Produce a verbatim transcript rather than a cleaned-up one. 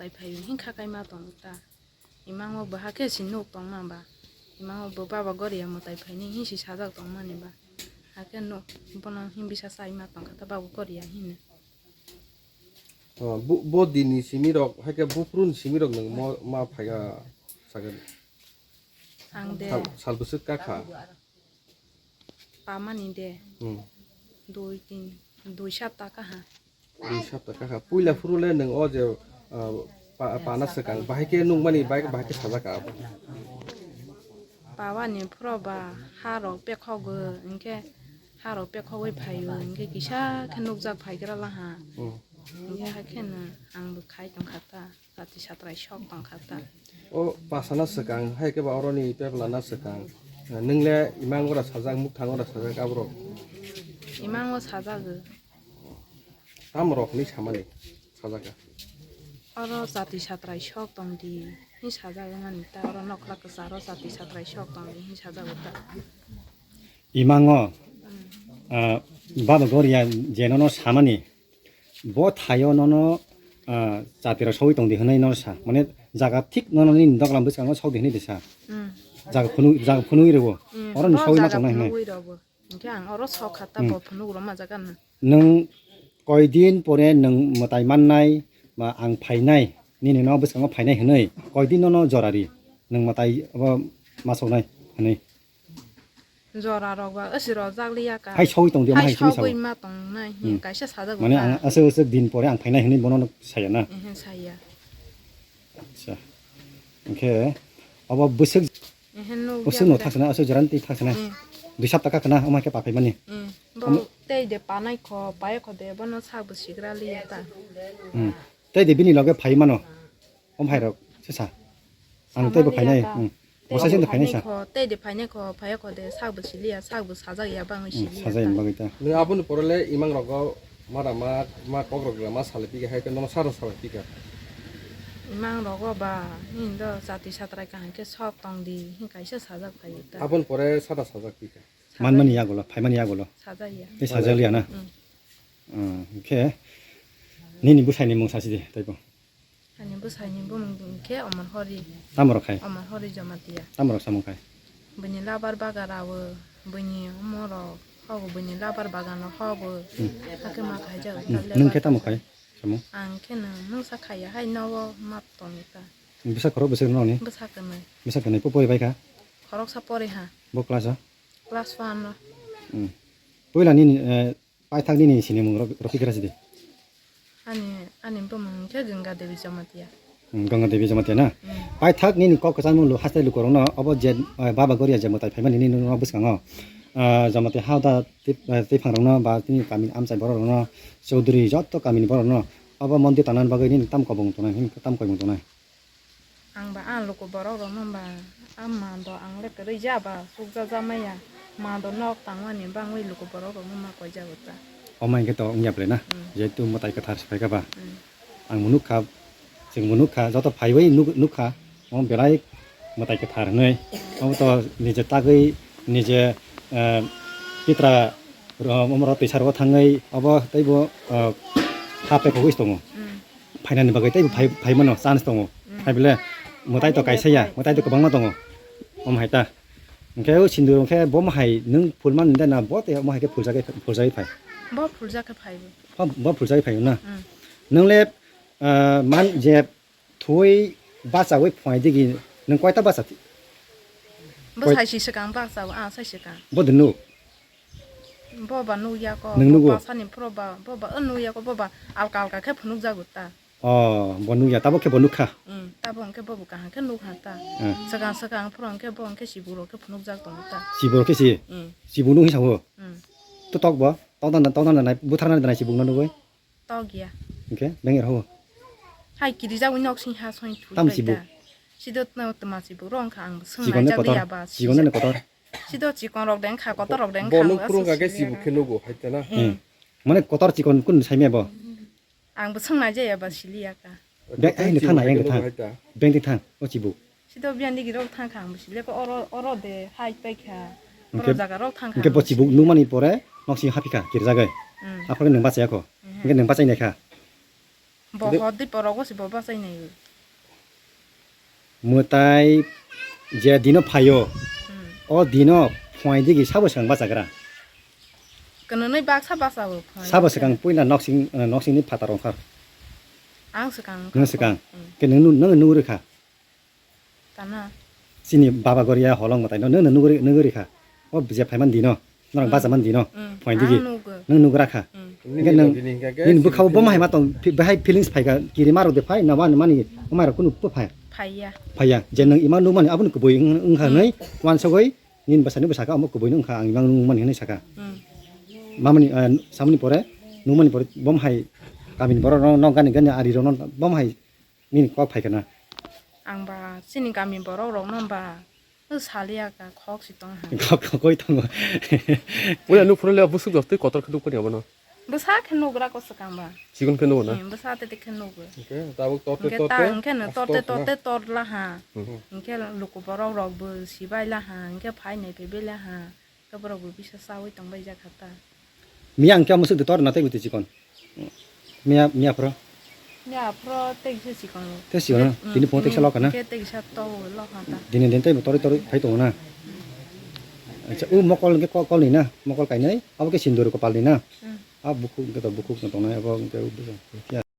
tai phai hinkha kai ma tong ta. Imango bo hakhe si nuk tongma ba. Imango bo baba goria mwtai phaini hinsi sajak tongmani ba. Hakhe nuk bono hinbisa sai ma tongkha ta baba goria hino. Oh, bo, bo dini simirok, haikhe buphuruni simirok nwng mo, ma phaiga sagan. Ang de. Sal, sal bwswk kakha? Pamani de. Hmm. Dui, tin, dui sapta kaha. Dui sapta kakha. Puila phuru le nwng o je, ah, pa-, pana swkang, bahai khe nukmani, bahai, bahai khe sajak abo. Pawani phuro ba harok pekhogo, hinkhe harok pekhogwi phaio, hinkhe kisa khe nukjak phaigra laha. Hmm. Hinkhe hakheno ang bo khai tongkha ta. Jati satrai sok tongkha ta. O pasana swkang, hai khe ba oroni peplana swkang. Nwng le imang ora sajak, muktang ora sajak aborok. Imango sajago. Tamo rok hinwi samani sajaka. Oro jati satrai sok tong di, hinwi sajak mani ta, oro nokla kwcharo jati satrai sok tong di, hinwi sajago ta. Imango, ah, baba goria je nono samani, bo thaio nono, ah, chatirok sogwi tongdi hwnwi nono sa. Mane jaga thik nono nini doglam bwskango sokdi hwnwi de sa. Hmm. Jaga phunu-, jaga phunugwi rwo. Hmm. Oro ni sogwi ma tongnai hwnwi. Phunugwi rwo. Hinkhe ang oro sok kha ta. Hmm. Bo phunuk rwma jaga no. Nwng koidin pore nwng mwtai mannai ba ang phainai, nini no bwskango phainai hwnwi koidin nono jora ri, nwng mwtai abo ma soknai hwnwi. Jora rok ba osi rojak liya ka. Hai sogwi tong di, omo hai sogwi sogwi ma tong nai, hmm, kaisa sajak. Mane ang aswk aswk din pore ang phainai hwnwi bono no saya na. Ehe, saya. Acha. Hinkhe abo bwswk, ehe, nuk bwswk no ya thak sana, aswk jora ni twi thak sana. Hmm. Dui sapta kha khna, omo hai khe pa phaimani. Hmm. Bo tei de panai kho, pai kho de, bono sak bo sigra liya ta. Hmm. Tei de bini loge phai mano. Om hai rok se sa. Ang tei bo phainai. Hmm. Bo sai se phainai sa. Tei de phainai kho, phai kho de, sak bo siliya, sak bo sajak ya bang siliya. Sajak ya bagwi ta. Nung aboni pore le imang rogo mara ma, ma kok rok ma sale pika hai ke nono sara sala pika. Imang rogo ba, hin do jati satrai kaham ke sok tong di, hin kaisa sajak phai ta. Aboni pore sara sajak pika. Manmani yagulo, phaimani yagulo. Sajak ya. Tei sajak liya na. Hmm. Hmm, khe nini bwsai ni mung sasi di, tei bo. Ani bwsai ni bumung khe Omor Hori. Tamo rok khai? Omor Hori Jamatia. Tamo rok samung khai? Bini labar bagan rao, bini omo rok hogo, bini labar bagan rok hogo. Hmm. Hakhe ma khai jago. Hmm. Nwng khe tamo khai samung? Ang khe nwng, nwng sa khaiya hai nogo ma tong ta. Bwsa khorok bwswk noni? Bwsa kwnwi. Bwsa kwnwi po pori bai kha? Khorok sa pori ha. Bo class o? Class one o. Hmm. Puila nini, eh, Paithak nini sinimung rok, rok khe kira sidi? Ani, ani bumung khe Ganga Devi Jamatia. Hmm, Ganga Devi Jamatia na? Hmm. Paithak nini kok kwchangmung lu haste lukurokno obo je, eh, Baba Goria je mwtai phaimani nini nok bwskango, ah, Jamatia ha da twi, eh, twiphang rokno ba tini kamini amchai borok rokno Chaudhuri joto kamini borok rokno obo mondir tangnani bagwi nini tam kobong tongnai, nini tam kobong tongnai. Ang ba ang luku borok rok no ba, a ma do ang le kwrwi ja ba, sukja ja maya, ma do nok tangmani bangwi luku borok rok no ma koi jago ta. Omo hinkhe to wngya ble na, hmm, jehetu mwtai kwthar se phaikha ba. Hmm. Ang bo nukha, chwng bo nukha, joto phaiwi nuk-, nukha, omo belai mwtai kwthar hinwi. Omo to nije tagwi, nije, eh, pitra, ro-, omo rok twisa rogo thangwi, obo teibo, eh, ha pekhogwi tongo. Hmm. Phainani bagwi tei phai, phai mano chance tongo. Mm. Phai bole mwtai to kaisa ya, mwtai to kwbangma tongo. Omo hai ta. Hwnkhe o sindur hwnkhe bo hai nwng phul man de na bo tei omo hai khe phul jagwi, phul jagwi phai. Bo phul jagwi phai bo. Bo, bo phul jagwi phai na. Mm. Nwng le, ah, man je thwi bachawi phai digi nwng koita bacha? Bo koi- sai si swkang bacha, ah, sai swkang. Bo de nuk. Bo ba nukya ko, nwng nugo? Bo pasani phuro ba, bo ba, o nukya ko, bo ba alka alka khe phunukjago ta. Oh, bo nukya, tabuk khe bo nukha? Hmm, tabuk hwnkhe bo bo kaham khe nukha ta. Hmm. Swkang swkang phuro hwnkhe bo hwnkhe chibuk rok khe phunukjak tongo ta. Chibuk rok khe si? Hmm. Chibuk nukhi sao? Hmm. To tok bo, tok dan, tok dan nai, buthar nai, nai chibuk no nugwi? Tok ya. Hwnkhe beng rw. Hai kirijagwi nok sing ha song thui. Tam bai chibuk? Ta. Sido tma chibuk rok wngkha ang swng. Chikon de naijagwi kotor. Aba chikon de sijak. Kotor. Sido chikon rok de wngkha, kotor rok de wngkha. Bo nuk phuru wngkha khe chibuk khe nugo hai ta na. Hmm. Mane kotor chikon kun sai me bo? Ang bo swng naijaya ba siliya ka. Beng, ai, ni thang na, yang thang. Beng di thang, o chibuk. Sido biyang digi rok thang kha, ang bo siliya ko oro, oro de hai pai kha. Oro jaga rok thang kha. Hwnkhe bo chibuk nukmani pore nok sing haphi kha, kirjagai. Hmm. Aphuru nwng bachaya kho. Hmm. Hwnkhe nwng bachai nai kha. Bo De- hor di porok bo si bo bachai nai. Mwtai je dino phaio, Hmm. o dino phwai digi sabo swkang bachagra? Kwnwi baksa basa bo phai. Sabo swkang puila noksing, eh, noksingni phatar ongkha. Ang swkang Nwng ongkha. Swkang. Hmm. Ke nwng nu-, nwng nugwi rwkha? Tana. Chini baba goria holong mwtai no nwng nugwi, nugwi rwkha. O je phaiman dino. Norok Hmm. bacha man dino. Hmm. Phwai digi. Ang nugo. Nwng nugra kha. Hmm. Hingke nwng, nini bwkhao bo hai ma tong, phi-, bahai feelings phaika, kiri maro de phai, na wani mani, omai rok kunu po phai. Phaiya. Phaiya. Je nwng ima nukmani, aboni kubui wng, wngkha Hmm. nai, wansugui, nini bwsani bwsaka, omo kubui wngkha, ang imang nukmani hinui saka. Hmm. Mamani, eh, samani pore, nukmani pore, bom hai, kamini borok rok, nok gani gani ari rok, bom hai, Nini kok phai kana? Ang ba chini kami borok rok no ba, no saliya ka khok si tong ha. Kok kok koi tongo. Wala nuk phuru le busuk dos tei kotor khe nuk pani abono. Bwsa khe nugra ko swkang ba. Chikon khe nugo na? Hmm, bwsa te te khe nugo. Hingke tabuk torte Hingke ta torte hingke no as torte tor na. Torte tor la ha. Hmm. Hingke luku borok rok bo sibai la ha. Hingke phai nai phai bela ha. Khe borok bo bisa chaui tong bai jak kha ta. Miya hingke musuk de tor na tei bo twi chikon. Miya, miya phro. Miya phro tei kisa chikon. Tei chikon, hmm, tini phungo tei kisa lokha na? Hingke tei kisa to lokha ta. Dini din tei bo tori tori phai tongo na. Acha, u mokol hingke ko-, kol ni na? Mokol kainai? Abo ke sindur kopal ni na? Hmm. A bukhuk hingke to bukhuk no tongnai abo hingke u bukhuk.